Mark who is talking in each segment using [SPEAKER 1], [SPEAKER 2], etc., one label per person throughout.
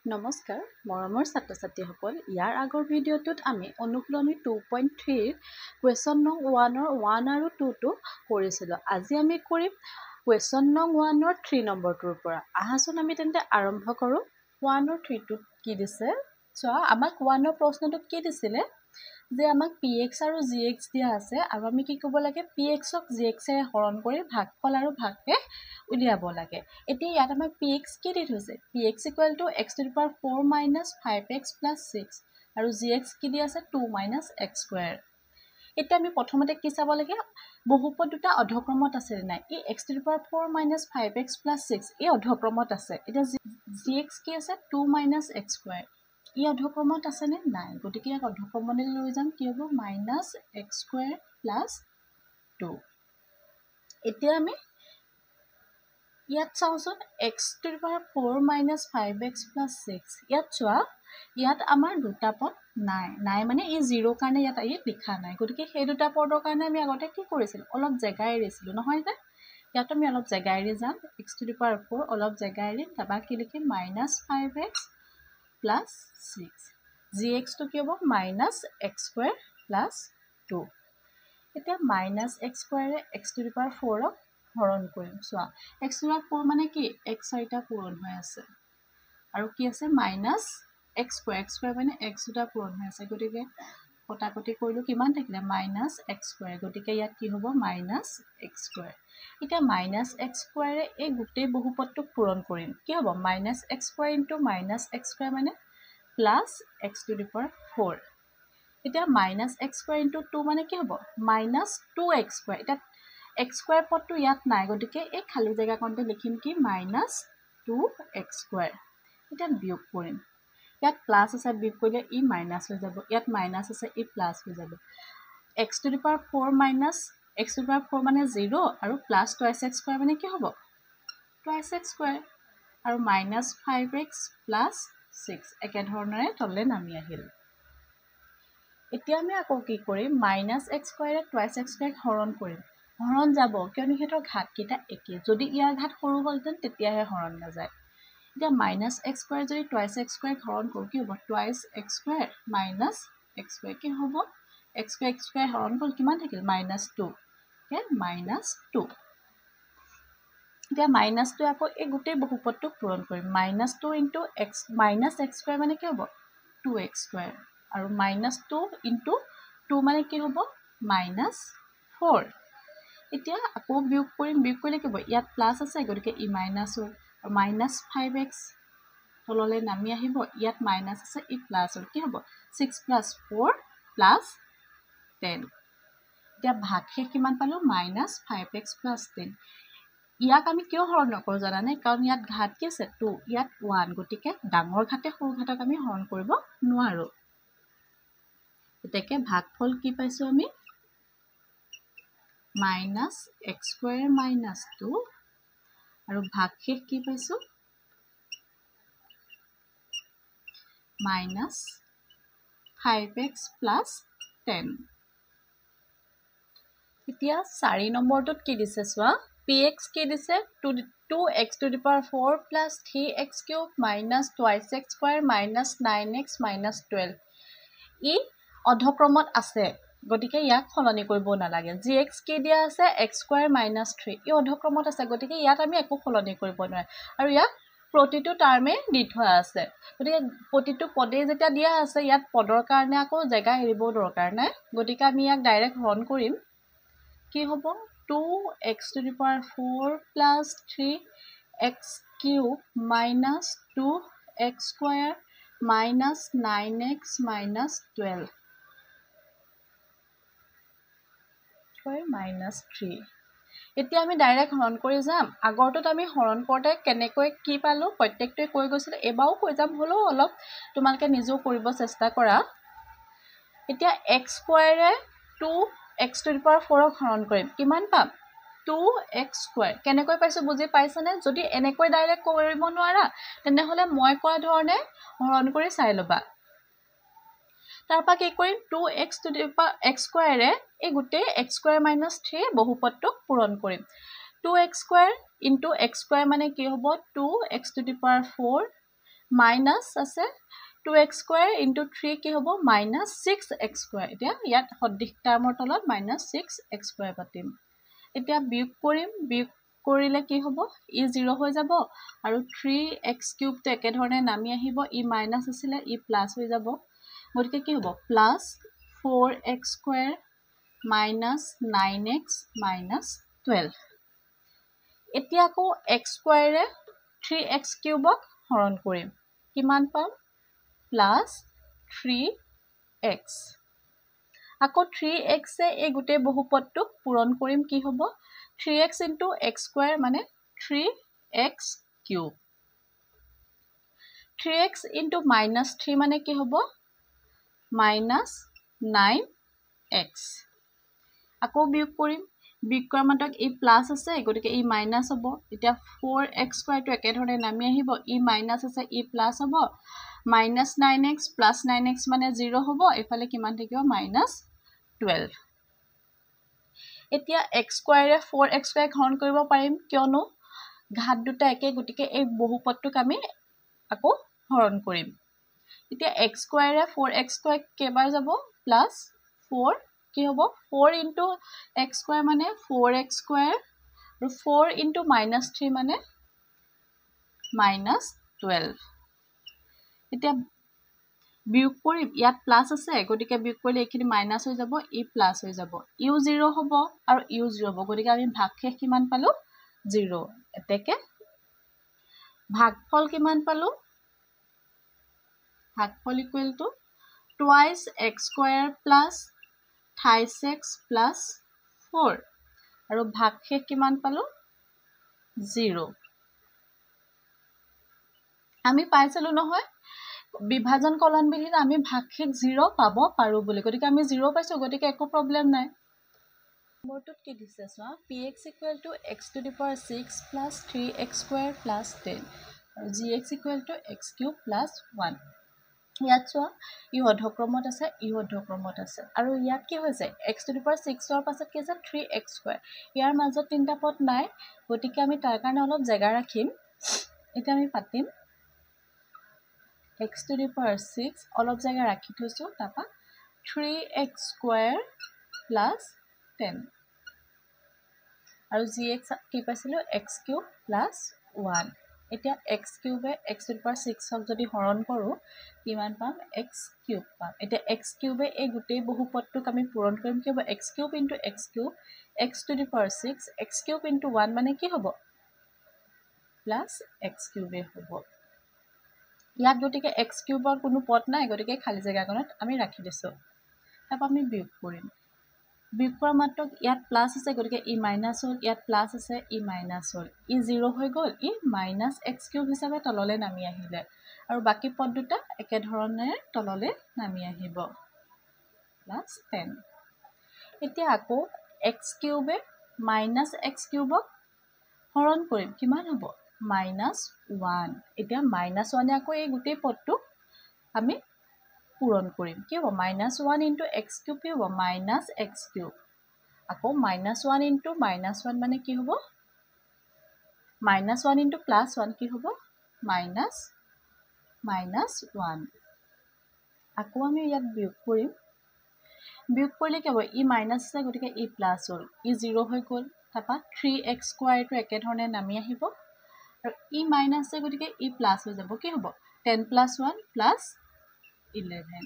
[SPEAKER 1] নমস্কাৰ মৰমৰ ছাত্ৰ ছাত্ৰীসকল, ইয়াৰ আগৰ ভিডিঅ'টোত আমি অনুশীলনী 2.3ৰ কুৱেশ্যন নং 1ৰ 1 আৰু 2টো কৰিছিলোঁ। আজি আমি কৰিম কুৱেশ্যন নং 1ৰ 3 নম্বৰটোৰ পৰা। আহাচোন আমি তেন্তে আৰম্ভ কৰোঁ। 1ৰ 3টোত কি দিছে চোৱা। আমাক 1ৰ প্ৰশ্নটোত কি দিছিলে যে আমাক পি এক্স আৰু জি এক্স দিয়া আছে আৰু আমি কি ক'ব লাগে, পি এক্সক জি এক্সেৰে হৰণ কৰি ভাগফল আৰু ভাগশেষ উলিয়াব লাগে। এতিয়া ইয়াত আমাক পি এক্স কি দি থৈছে, p x equal to x to the power 4 minus 5 x plus 6 আৰু জি এক্স কি দি আছে 2 মাইনাছ এক্স স্কুৱেৰ। এতিয়া আমি প্ৰথমতে কি চাব লাগে, বহুপদ দুটা অধক্ৰমত আছে নে নাই। এই x to the power 4 minus 5 x plus 6 এই অধক্ৰমত আছে। এতিয়া জি এক্স কি আছে 2 মাইনাছ এক্স স্কুৱেৰ, ই অধক্ৰমত আছেনে নাই, গতিকে ইয়াক অধক্ৰমলৈ লৈ যাম। কি হ'ব, মাইনাছ এক্স স্কুৱেৰ প্লাছ 2। এতিয়া আমি ইয়াত চাওঁচোন x to the power 4 minus 5 x plus 6, ইয়াত চোৱা ইয়াত আমাৰ দুটা পদ নাই, নাই মানে ই জিৰ' কাৰণে ইয়াত ই লিখা নাই, গতিকে সেই দুটা পদৰ কাৰণে আমি আগতে কি কৰিছিলোঁ, অলপ জেগা এৰিছিলোঁ নহয় যে, ইয়াতো আমি অলপ জেগা এৰি যাম। X to the power 4 অলপ জেগা এৰিম, তাৰপৰা কি লিখিম মাইনাছ 5 এক্স প্লাছ 6, জি এক্সটো কি হ'ব মাইনাছ এক্স স্কুৱেৰ প্লাছ 2। এতিয়া মাইনাছ এক্স স্কুৱেৰে এক্স টু the power 4ক হৰণ কৰিম। চোৱা এক্স টু the power 4 মানে কি, এক্স চাৰিটা পূৰণ হৈ আছে আৰু কি আছে minus x square, x square মানে এক্স দুটা পূৰণ হৈ আছে, গতিকে কটাকটি কৰিলোঁ কিমান থাকিলে মাইনাছ এক্স স্কুৱেৰ, গতিকে ইয়াত কি হ'ব মাইনাছ এক্স স্কুৱেৰ। এতিয়া মাইনাছ এক্স স্কুৱেৰে এই গোটেই বহুপদটোক পূৰণ কৰিম, কি হ'ব minus x square into minus x square মানে plus x to the power 4। এতিয়া মাইনাছ এক্স স্কুৱেৰ ইনটু 2 মানে কি হ'ব মাইনাছ 2 এক্স স্কুৱেৰ। এতিয়া এক্স স্কুৱেৰ পদটো ইয়াত নাই, গতিকে এই খালী জেগাকণতে লিখিম কি মাইনাছ 2 এক্স স্কুৱেৰ। এতিয়া বিয়োগ কৰিম, ইয়াত প্লাছ আছে বিয়োগ কৰিলে ই মাইনাছ হৈ যাব, ইয়াত মাইনাছ আছে ই প্লাছ হৈ যাব। X to the power 4 minus x to the power 4 মানে 0 আৰু প্লাছ টুৱাইছ এক্স স্কুৱেৰ মানে কি হ'ব টুৱাইছ এক্স স্কুৱেৰ আৰু মাইনাছ 5 এক্স প্লাছ 6 একেধৰণেৰে তললৈ নামি আহিল। এতিয়া আমি আকৌ কি কৰিম, মাইনাছ এক্স স্কুৱেৰে টুৱাইছ এক্স স্কুৱেৰক হৰণ কৰিম, হৰণ যাব কিয়নো সিহঁতৰ ঘাতকেইটা একেই, যদি ইয়াৰ ঘাত সৰু হ'লহেঁতেন তেতিয়াহে হৰণ নাযায়। এতিয়া মাইনাছ এক্স স্কুৱেৰ যদি টুৱাইছ এক্স স্কুৱেৰ হৰণ কৰোঁ কি হ'ব twice x square minus x square কি হ'ব, এক্স স্কুৱেৰ এক্স স্কুৱেৰ হৰণ গ'ল কিমান থাকিল মাইনাছ 2, মাইনাছ 2। এতিয়া মাইনাছ 2 আকৌ এই গোটেই বহুপদটোক পূৰণ কৰিম, minus 2 into x minus x square মানে কি হ'ব 2 এক্স স্কুৱেৰ আৰু মাইনাছ 2 ইনটু 2 মানে কি হ'ব মাইনাছ 4। এতিয়া আকৌ বিয়োগ কৰিম, বিয়োগ কৰিলে কি হ'ব ইয়াত প্লাছ আছে গতিকে ই মাইনাছ হ'ল আৰু মাইনাছ 5 এক্স তললৈ নামি আহিব, ইয়াত মাইনাছ আছে ই প্লাছ হ'ল, কি হ'ব 6 প্লাছ 4 প্লাছ 10। এতিয়া ভাগশেষ কিমান পালোঁ মাইনাছ 5 এক্স প্লাছ 10। ইয়াক আমি কিয় হৰণ নকৰোঁ জানানে, কাৰণ ইয়াত ঘাত কি আছে 2, ইয়াত 1, গতিকে ডাঙৰ ঘাতে সৰু ঘাতক আমি হৰণ কৰিব নোৱাৰোঁ। গতিকে ভাগফল কি পাইছোঁ আমি মাইনাছ এক্স স্কুৱেৰ মাইনাছ 2 আৰু ভাগশেষ কি পাইছোঁ মাইনাছ 5 এক্স প্লাছ 10। এতিয়া 4 নম্বৰটোত কি দিছে চোৱা, পি এক্স কি দিছে 2 x to the power 4 plus 3 x cube minus twice x square minus 9 x minus 12, ই অধক্ৰমত আছে গতিকে ইয়াক সলনি কৰিব নালাগে। জি এক্স কি দিয়া আছে এক্স স্কুৱেৰ মাইনাছ 3, ই অধক্ৰমত আছে গতিকে ইয়াত আমি একো সলনি কৰিব নোৱাৰে আৰু ইয়াক প্ৰতিটো টাৰ্মেই দি থোৱা আছে, গতিকে প্ৰতিটো পদেই যেতিয়া দিয়া আছে ইয়াত পদৰ কাৰণে আকৌ জেগা এৰিবও দৰকাৰ নাই, গতিকে আমি ইয়াক ডাইৰেক্ট হৰণ কৰিম। কি হ'ব 2 x to the power 4 plus 3 x cube minus 2 x square minus 9 x minus 12 minus 3। এতিয়া আমি ডাইৰেক্ট হৰণ কৰি যাম। আগৰটোত আমি হৰণ কৰোঁতে কেনেকৈ কি পালোঁ প্ৰত্যেকটোৱে কৈ গৈছিলোঁ, এইবাৰো কৈ যাম, হ'লেও অলপ তোমালোকে নিজেও কৰিব চেষ্টা কৰা। এতিয়া এক্স স্কুৱেৰে 2 এক্স টু the power 4ক হৰণ কৰিম, কিমান পাম 2 এক্স স্কুৱেৰ। কেনেকৈ পাইছোঁ বুজি পাইছানে? যদি এনেকৈ ডাইৰেক্ট কৰিব নোৱাৰা তেনেহ'লে মই কোৱা ধৰণে হৰণ কৰি চাই ল'বা। তাৰপৰা কি কৰিম 2 x to the power x স্কুৱেৰে এই গোটেই এক্স স্কুৱেৰ মাইনাছ 3 বহুপদটোক পূৰণ কৰিম। 2 x square into x square মানে কি হ'ব 2 x to the power 4 minus আছে two x square into three কি হ'ব? Minus six x square. এতিয়া ইয়াত সদৃশ টাৰ্মৰ তলত মাইনাছ ছিক্স এক্স স্কুৱেৰ পাতিম। এতিয়া বিয়োগ কৰিম। বিয়োগ কৰিলে কি হ'ব? ই জিৰ' হৈ যাব আৰু থ্ৰী এক্স কিউবটো একেধৰণে নামি আহিব। ই মাইনাছ আছিলে, ই প্লাছ হৈ যাব। গতিকে কি হ'ব? Plus four x square minus nine x minus 12। এতিয়া আকৌ এক্স স্কুৱেৰে থ্ৰী এক্স কিউবক হৰণ কৰিম। কিমান পাম? Plus three x. আকৌ থ্ৰী এক্সে এই গোটেই বহুপদটোক পূৰণ কৰিম। কি হ'ব? Three x into x square মানে three x cube. Three x into minus three মানে কি হ'ব? Minus nine x. আকৌ বিয়োগ কৰিম। বিয়োগ কৰা মাত্ৰক ই প্লাছ আছে, গতিকে ই মাইনাছ হ'ব। এতিয়া ফ'ৰ এক্স স্কুৱেৰটো একেধৰণে নামি আহিব। ই মাইনাছ আছে, ই প্লাছ হ'ব। Minus nine x plus nine x মানে জিৰ' হ'ব। এইফালে কিমান থাকিব? Minus 12। এতিয়া এক্স স্কুৱেৰে ফ'ৰ এক্স স্কুৱেৰ হৰণ কৰিব পাৰিম, কিয়নো ঘাত দুটা একে। গতিকে এই বহুপদটোক আমি আকৌ হৰণ কৰিম। এতিয়া এক্স স্কুৱেৰে ফ'ৰ এক্স স্কুৱেৰ কেইবাৰ যাব? Plus four. কি হ'ব? ফ'ৰ ইনটু এক্স স্কুৱেৰ মানে ফ'ৰ এক্স স্কুৱেৰ আৰু ফ'ৰ ইনটু মাইনাছ থ্ৰী মানে মাইনাছ 12। এতিয়া বিয়োগ কৰিম। ইয়াত প্লাছ আছে, গতিকে বিয়োগ কৰিলে এইখিনি মাইনাছ হৈ যাব, ই প্লাছ হৈ যাব। ইও জিৰ' হ'ব আৰু ইও জিৰ' হ'ব। গতিকে আমি ভাগশেষ কিমান পালোঁ? জিৰ'। এতেকে ভাগফল কিমান পালোঁ? ভাগফল equal to twice x square plus thrice x plus four আৰু ভাগশেষ কিমান পালোঁ? জিৰ'। আমি পাইছিলোঁ নহয়, বিভাজন কলন বিধিত আমি ভাগশেষ জিৰ' পাব পাৰোঁ বুলি। গতিকে আমি জিৰ' পাইছোঁ, গতিকে একো প্ৰব্লেম নাই। নম্বৰটোত কি দিছে চোৱা। P x equal to x to the power six plus three x square plus 10 আৰু g x equal to x cube plus one। ইয়াত চোৱা, ই অৰ্ধক্ৰমত আছে, ই অৰ্ধক্ৰমত আছে আৰু ইয়াত কি হৈছে? এক্স টু the power ছিক্সৰ পাছত কি আছে? Three x square. ইয়াৰ মাজত তিনিটা পদ নাই, গতিকে আমি তাৰ কাৰণে অলপ জেগা ৰাখিম। এতিয়া আমি পাতিম x to the power six, অলপ জেগা ৰাখি থৈছোঁ, তাৰপৰা three x square plus 10 আৰু জি এক্স কি পাইছিলোঁ? X cube plus one. এতিয়া এক্স কিউবে এক্স টু the power ছিক্সক যদি হৰণ কৰোঁ কিমান পাম? এক্স কিউব পাম। এতিয়া এক্স কিউবে এই গোটেই বহুপদটোক আমি পূৰণ কৰিম। কি হ'ব? X cube into x cube, x to the power six, x cube into one মানে কি হ'ব? প্লাছ এক্স কিউবেই হ'ব ইয়াত। গতিকে এক্স কিউবৰ কোনো পদ নাই, গতিকে খালী জেগাকণত আমি ৰাখি দিছোঁ। তাৰপৰা আমি বিয়োগ কৰিম। বিয়োগ কৰা মাত্ৰক ইয়াত প্লাছ আছে, গতিকে ই মাইনাছ হ'ল। ইয়াত প্লাছ আছে, ই মাইনাছ হ'ল। ই জিৰ' হৈ গ'ল, ই মাইনাছ এক্স কিউব হিচাপে তললৈ নামি আহিলে আৰু বাকী পদ দুটা একেধৰণেৰে তললৈ নামি আহিব, প্লাছ 10। এতিয়া আকৌ এক্স কিউবে মাইনাছ এক্স কিউবক হৰণ কৰিম। কিমান হ'ব? Minus one. এতিয়া মাইনাছ ওৱানে আকৌ এই গোটেই পদটোক আমি পূৰণ কৰিম। কি হ'ব? Minus one into x cube কি হ'ব? Minus x cube. আকৌ minus one into minus one মানে কি হ'ব? Minus one into plus one কি হ'ব? Minus minus one. আকৌ আমি ইয়াত বিয়োগ কৰিম। বিয়োগ কৰিলে কি হ'ব? ই মাইনাছ আছে, গতিকে ই প্লাছ হ'ল। ই জিৰ' হৈ গ'ল। তাৰপৰা থ্ৰী এক্স স্কুৱাৰটো একেধৰণে নামি আহিব আৰু ই মাইনাছ আছে, গতিকে ই প্লাছ হৈ যাব। কি হ'ব? 10 প্লাছ ওৱান প্লাছ 11।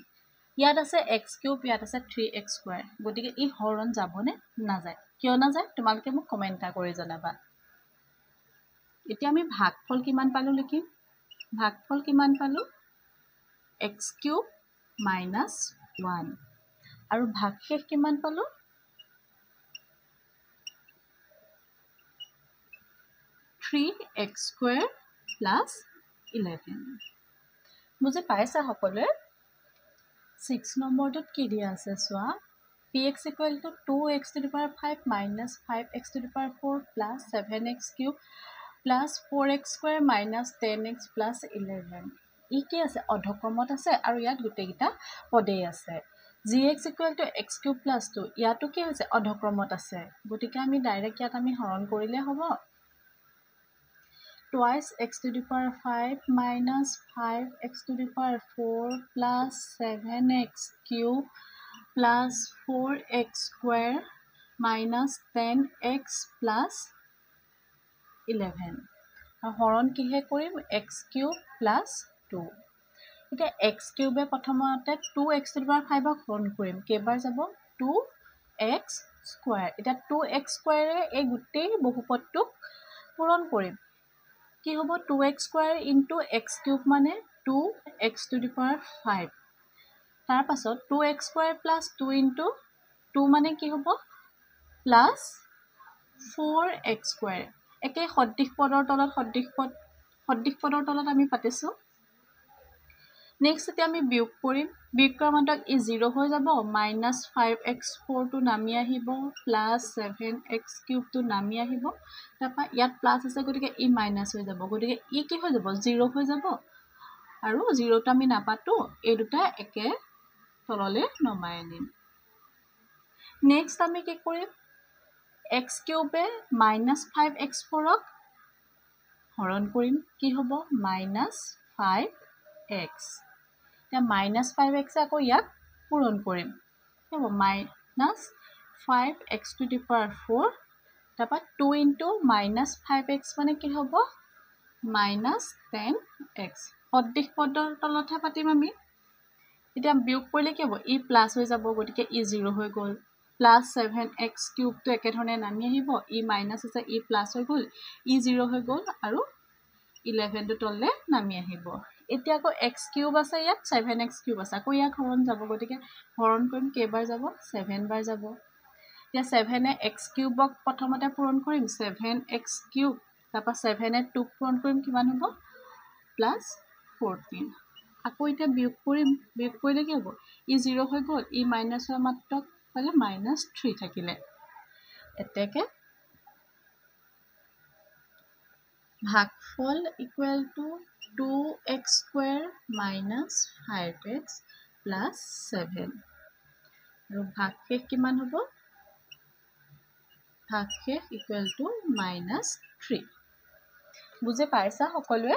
[SPEAKER 1] ইয়াত আছে এক্স কিউব, ইয়াত আছে থ্ৰী এক্স স্কুৱাৰ, গতিকে ই হৰণ যাবনে? নাযায়। কিয় নাযায় তোমালোকে মোক কমেণ্ট এটা কৰি জনাবা। এতিয়া আমি ভাগফল কিমান পালোঁ লিখিম। ভাগফল কিমান পালোঁ? এক্স কিউব মাইনাছ ওৱান আৰু ভাগশেষ কিমান পালোঁ? Three x square plus 11। বুজি পাইছা সকলোৱে? ছিক্স নম্বৰটোত কি দিয়া আছে চোৱা। P x equal to two x to the power five minus five x to the power four plus seven x cube plus four x square minus 10 x plus 11। ই কি আছে? অৰ্ধক্ৰমত আছে আৰু ইয়াত গোটেইকেইটা পদেই আছে। G x equal to x cube plus two, ইয়াতো কি হৈছে? অৰ্ধক্ৰমত আছে, গতিকে আমি ডাইৰেক্ট ইয়াত আমি হৰণ কৰিলে হ'ব। Twice x to the power 5 minus 5 x to the power 4 plus 7 x cube plus 4 x square minus 10 x plus 11। হৰণ কিহে কৰিম? X cube plus 2। এতিয়া এক্স কিউবে প্ৰথমতে 2 এক্স টু the power 5ক হৰণ কৰিম, কেইবাৰ যাব? 2 এক্স স্কুৱেৰ। এতিয়া 2 এক্স স্কুৱেৰে এই গোটেই বহুপদটোক পূৰণ কৰিম, কি হ'ব? 2 x square into x cube মানে 2 x to the power 5। তাৰপাছত 2 x square plus 2 into 2 মানে কি হ'ব? Plus 4 x square. একে সদৃশ পদৰ তলত সদৃশ পদ, সদৃশ পদৰ তলত আমি পাতিছোঁ। নেক্সট এতিয়া আমি বিয়োগ কৰিম। বিয়োগ কৰা মাত্ৰক ই জিৰ' হৈ যাব, মাইনাছ 5 এক্স 4টো নামি আহিব, প্লাছ 7 এক্স কিউবটো নামি আহিব। তাৰপৰা ইয়াত প্লাছ আছে, গতিকে ই মাইনাছ হৈ যাব, গতিকে ই কি হৈ যাব? জিৰ' হৈ যাব। আৰু জিৰ'টো আমি নাপাতোঁ, এই দুটা একে তললৈ নমাই আনিম। নেক্সট আমি কি কৰিম? এক্স কিউবে মাইনাছ 5 এক্স 4ক হৰণ কৰিম, কি হ'ব? Minus 5 x. এতিয়া মাইনাছ 5 এক্সে আকৌ ইয়াক পূৰণ কৰিম, কি হ'ব? Minus 5 x to the power 4। তাৰপৰা 2 ইনটু মাইনাছ 5 এক্স মানে কি হ'ব? Minus 10 x. সদৃশ পদৰ তলতহে পাতিম আমি। এতিয়া বিয়োগ কৰিলে কি হ'ব? ই প্লাছ হৈ যাব, গতিকে ই জিৰ' হৈ গ'ল। প্লাছ 7 এক্স কিউবটো একেধৰণে নামি আহিব, ই মাইনাছ আছে, ই প্লাছ হৈ গ'ল, ই জিৰ' হৈ গ'ল আৰু 11টো তললৈ নামি আহিব। এতিয়া আকৌ এক্স কিউব আছে ইয়াত, 7 এক্স কিউব আছে, আকৌ ইয়াক হৰণ যাব, গতিকে হৰণ কৰিম, কেইবাৰ যাব? 7 বাৰ যাব। এতিয়া 7-এ এক্স কিউবক প্ৰথমতে পূৰণ কৰিম, 7 এক্স কিউব, তাৰপৰা 7-এ 2ক পূৰণ কৰিম, কিমান হ'ব? প্লাছ 14। আকৌ এতিয়া বিয়োগ কৰিম, বিয়োগ কৰিলে কি হ'ব? ই জিৰ' হৈ গ'ল, ই মাইনাছ হোৱা মাত্ৰক পালে মাইনাছ 3 থাকিলে। এতেকে ভাগফল equal to 2 x square minus 5 x plus 7। আৰু ভাগশেষ কিমান হ'ব? ভাগশেষ ইকুৱেল টু মাইনাছ 3। বুজি পাইছা সকলোৱে?